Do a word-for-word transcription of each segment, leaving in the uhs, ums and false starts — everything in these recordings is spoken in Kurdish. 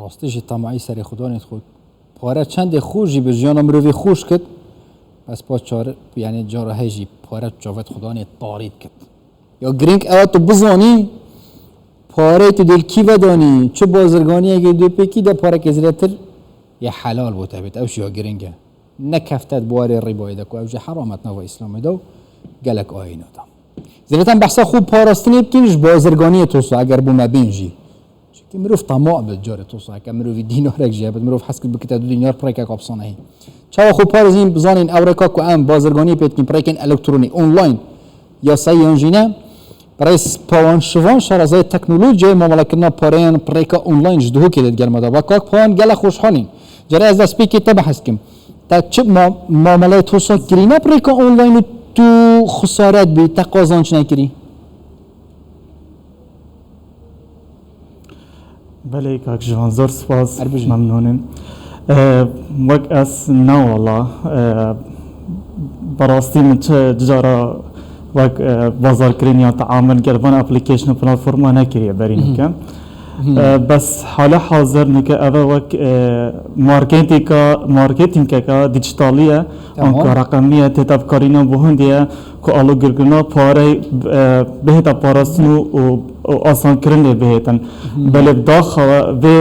Rastî jî temaî serê xudanê dixwit. Pare çendê xwe jî bi jiyana mirovî xweş kit, bes pa çar, yanî cara hê jî pare çavêt xudanê tarî dikit. Ya girîng ew e tu bizanî, pareyê tu dê li kî vedanî, çi bazirganiyekê dê pêkî de parekê zêdetir yê helal bo te bêt. Ew jî ya girîng e. Ne kefte di warê rîbayê de ku ew jî heram e di nava Îslamê de û gelek ayîna de. Zêdetir behsa xwe parastinê bikîn ji bazirganiyê tosa eger bo me bên jî. Çimkî mirov temaî bi carê tosa, heke mirovî dînarek jî hebit, mirov hez kir bikite du dînar, pirêkek apsane hî. Çawa xwe parêzîn, bizanîn ew rêka ku em bazirganiyê pê dikîn, pirêkên elektronî, online, yasayî yan jî ne, birêz Pawan Şivan, şarezayê teknolojiyayê mamelekirina pareyan pirêka online ji Duhokê de digel me de. Ba kak Pawan, gelek xweşhalîn. Cara ez destpêkê te behs kim. Te çi ma-, mameleyê tosa kirî ne pirêka online û tu xisare dibî, te qazanç nekirî? Belê kak Jivan, zor spas, Her bijî. Memnûn im. E, wek ez ne wala, e, bi rastî min çi cara wek, e, bazarkirin ya teamul gel van application û platforma nekiriye berî Mhm. nûke. Mhm. E, bes hale hazir nûke eve wek, e, marketinga, marketingeka dîjîtalî ye, Tamam. anka reqemî ye, têta bikarîna bo hindê ye, ku alûgirkirina parey, e, bihêta parastin û, û, û asankirinê bihêtin. Mhm. Belê bi daxa vê,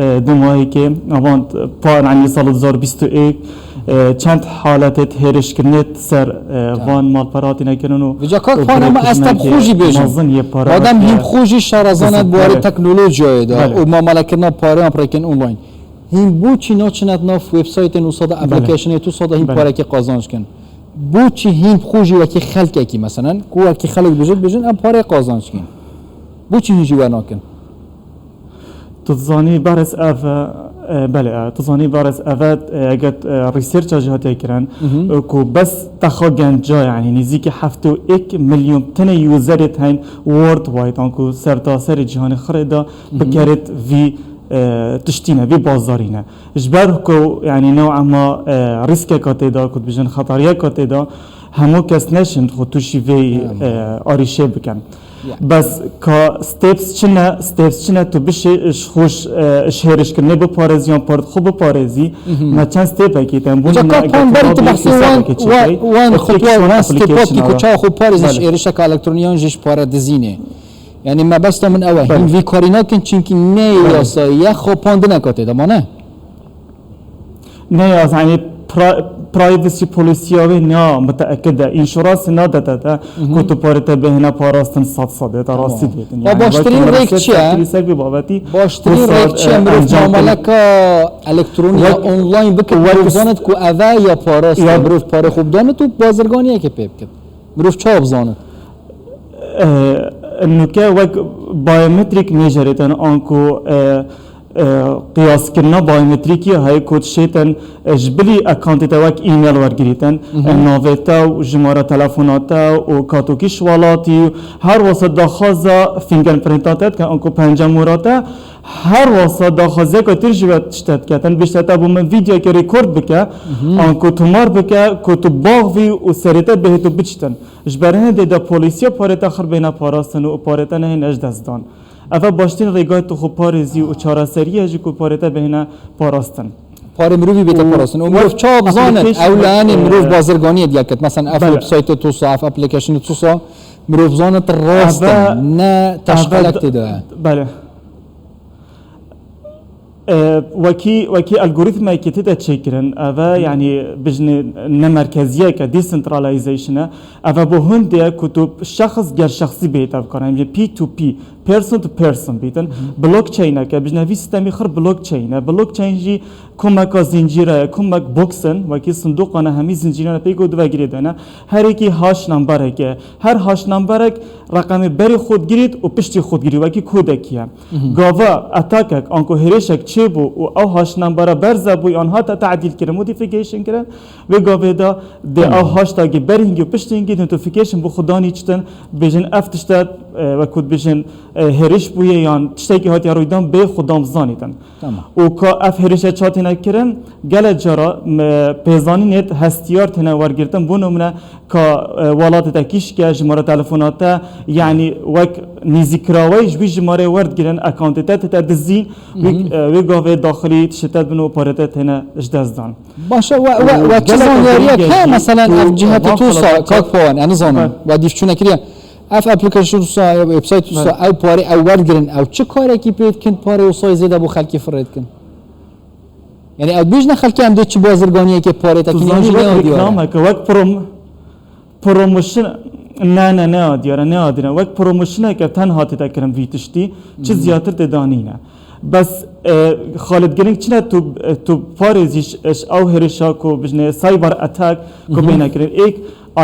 e, dûmahîkê, avan pa-, yanî sala du hazar bîst û yek, e, çend haletê hêrişkirinê ser, e, Tamam. van malpera hatine kirin û Vêca kak û Pawan, ama ez te bi girêdayîşinekê xwe jî bêjim. mezin yê pare Madem hatiye hîn bi xwe jî şarezane di warê destpêkirin. teknolojiyayê de Belê. û mamelekirina pareyan pirêkên online. Hîn boçî naçine di nav websaytên wisa de, Belê. applicationê wisa de hîn Belê. parekê qazanç kin? Boçî hîn bi xwe jî wekî xelkekî, meselen, ku wekî xelk dibêjin, dibêjin em parê qazanç kin. Boçî hîn jî we nakin? Tu dizanî berêz ev, e, belê, e, tu dizanî berêz ev, e, eget, e, researcha jî hatiye kirin, Mhm. e, ku bes texa genca, yanî nêzîkî heftê û yek milyon tenê userê heyîn worldwide, anku sertaserê cîhanê xirê de Mhm. bikerêt vî, e, tiştî ne, vî bazarî ne. Ji ber ku, yanî, new'a ma, e, rîskeka tê de, ku dibêjin xetariyeka tê de, hemû kes neşin xwe tûşî vê, Tamam. e, arîşê bikin. Ya. Bes ka steps çi ne, steps çi ne tu bişê, ji xwe, e, ji hêrişkirinê biparêzî yan pardixwe biparêzî, Mhm. me çend stepekî te. Bûn Vêca me kak eger Pawan, berî tu tu behsê wan, wan, wan xutwa, wan stepakî ku çawa xwe parêzî ji Belê. êrişeka elektronî yan jî ji pare dizînê. Yanî mebesta min ew e. Belê. Hîn vî karî nakin, çimkî ne Belê. yasayî ye, xapandineka tê de ma ne? Ne yaz, yanî pra-, privacy policy ya wê ne muteekid e. Înşuransê nadete te Mhm. ku tu parê te bihêne parastin sed sed e, te rastî Tamam. dibêtin. Ya Yanî baştirîn wekî rêk çi ye? Ser vî babetî Baştirîn wisa, rêk çi ye? e, Mirov encam tê. mameleka elektronî ya Wek-, online bikit, wek-, mirov zanit ku ev e ya parastin. Ya Mirov parê xwe bidanit û bazirganiyekê pê bikit. Mirov çawa bizanit? E, nuke wek biometric nêjerêtin anku, e, e, qiyaskirina biometrîkî heye ku dişêtin, e, ji bilî accountê te wek email wergirîtin, Mhm. e, navê te û jimara telefona te û katokî ji welatî û her wasa daxwaza fingerprinta te dikin anku pencemûra te, her wasa daxwaziyeka tîr ji we tişt te diketin, bêjte te bo min vîdyoyekê rekord bike, Mhm. anku tomar bike ku tu baxvî û serê te bihêt û biçitin. Ji ber hindê de polîsiya parê te xir bêhne parastin û parê te nehêne ji dest dan. Ev e baştirîn rêgayê tu xwe parêzî û çareserî ye jî ku parê te bihêne parastin. Parê mirovî bête Û parastin. Û mirov wek çawa bizanit? Ew application lehanê wek, mirov e, bazirganiyê diya ket. Mesela ev Belê. websaytê tosa, ev applicationê tosa mirov bizanit rast Ev e, in, ne ev e teşqelek d-, tê de ye. belê. E, wekî, wekî algoritmekê tê de çêkirin, ev e, Hı. yanî bijnê ne merkeziyeke, decentralization e. Ev e bo hindê ye ku tu şexs gel şexsî bêhêt ev kar, yanî P two P, person to person bêtin. Hı. Blockchaineke, bijne vî sîstemî xir blockchain e. Blockchain jî komeka zincîre ye, komek box in, wekî sindoqan e, hemî zincîran e, pêk û dive girê de ne. Her yekî haş namberek e. Her haş namberek reqemê berê xwe digirît û piştî xwe digirît, wekî kodekî ye. Mhm. Gava atakek, anku hêrişek çêbû û ew haş nambera berze bû yan hate tadîl kirin, modification kirin, vê gavê de dê Tamam. ew haştagî berî hingî û piştî hingî notification bo xwe danî çitin, bêjin ev tişte, e, wek ku dibêjin, e, hêriş bûye yan tiştekî hatiye rûydan bê xwe dam zanîtin. Tamam. Û ka ev hêrişe ça têne kirin, gelek cara, m-, pêzanînêt hestiyar têne wergirtin. Bo nimûne ka, e, welatê te kîşke, jimare telefona te, yanî wek nîzîkirawey ji wî jimarê werdigirin, accountê te tête dizîn, wê, Hı hı. e, wê gavê daxilî tiştê te dibin û parê te têne ji dest dan. Baş e, we, we, Û we çi gelek zanyariyek girîng e heye, jî, meselen, tu ev cihete van tu wisa, xelatê kak çar- Pawan, em nizanin, Bel. we dîvçûnekiriye. Ev application wisa, ya website wisa, Bel. ew parê, ew werdigirin, ew çi karekî pê dikin, parê wisa zêde bo xelkê firê dikin? Yani ew bêjne xelkê em dê çi bazirganiyeke parê te Tu kin, zanî yanî wek ne diyar e? Reklameke, wek prom-, promotion, ne, ne, ne diyar e, ne diyar e. Wek promotioneke tenha tête kirin vî tiştî, çi Hı hı. ziyatir tê danîne. Bes, e, Xalid Girîng çine tu, e, tu parêzî ş-, ş-, ew hêrişa ku bijne cyber attack ku Hı hı. bêne kirin. Êk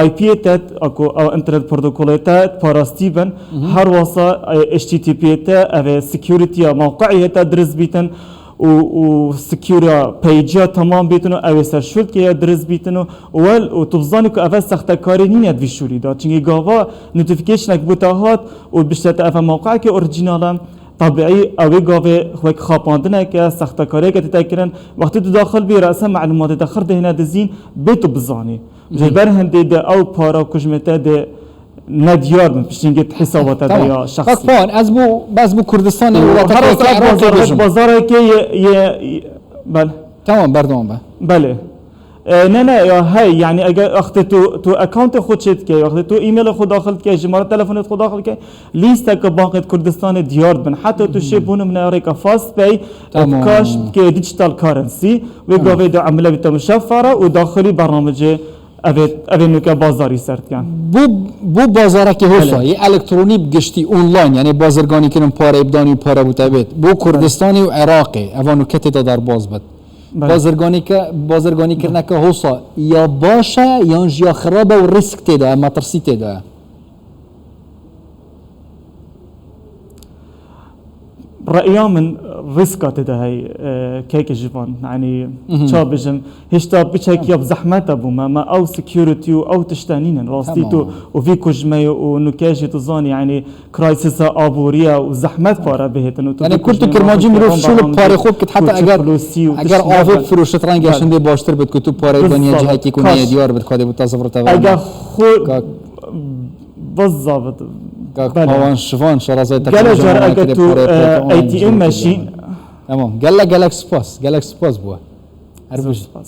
I P yê te, a ku ew internet protokolê te parastî bin, Hı hı. her wasa, e, H T T P yê te, ev ê security ya mewqeyê te dirist bîtin û, û secure ya peyciya temam bîtin û ew ê ser şultkê ya dirist bîtin û, û wel, û tu bizanî ku ev e sextekarî nîne di vî şûlî de. Çimkî gava notificationek bo te hat û bişte te ev e mewqeyekê orîjînal e, tebîî ew ê gavê wek xapandineke, sextekariyeke tête kirin. Wextê tu daxil bî, rese melûmatê te xir dihêne dizîn, bê tu bizanî. Ji ber hindê de ew para ku ji me te de ne diyar bin, piştî hingê di hesaba te de Tamam. ya Bak şexsî. Puan, ez bo, ez bo Kurdistanê û Û welateke her wexta Iraqê bazar, bêjim. Bazarekê ye, ye, ye, bel. Tamam, berdewam be. Belê. E, ne, ne, ya hey, yani eger wextê tu, tu accountê xwe çê dike, wextê tu e-mailê xwe daxil dike, jimare telefonê xwe daxil dike, lîsteke bankê Kurdistanê diyar dibin. Heta tu şê bo nimûne rêka FastPay, Tamam. Cash dike, digital currency, wê Tamam. gavê de emle bîte muşeffere û daxilî bernamecê evê, evê nûke bazarî ser dikin. Bu, bu bazarekê hosa Belê. yê elektronî bi giştî online, yani bazirganî kirin pareyê bidanî û pare bû te bêt. Bu Kurdistanê û Iraqê, eva nûke tê de derbas bit. Belê. Bazirganîke-, bazirganî kirineke hosa ya baş e yan jî ya xirab e û risk tê de, metirsî tê de? Reya min riska tê de heye, e, keke ji van. Yani, Mhm. ça bijim, hêşta piçek ya bi zehmet e bû me, me ew security û ew tişte nînin. Rastî Tamam. tu û vî ku ji me ye û nûke jî tu zanî, yani, crisis-a aborî ye û zehmet pare bihêtin û tu Yani, vî ku kurt û ji me kirmancî mirov şûl parê xwe bikit, heta eger, eger avê bifirûşit, renge Belê. şindê baştir bit ku tu parê Bizzavet. daniye cihekî ku Kaş. neyê diyar bit, kadê bu te zifir te Eger verme. xwe Kak. Bizzavet. Kak Belê. Pawan Şivan, şarazay Gelek teknolojiya car mane eger kide tu, parê e, parê A T M online machine. Tamam. Gelek, gelek spas. Gelek spas bû. Her Zor bijî. spas.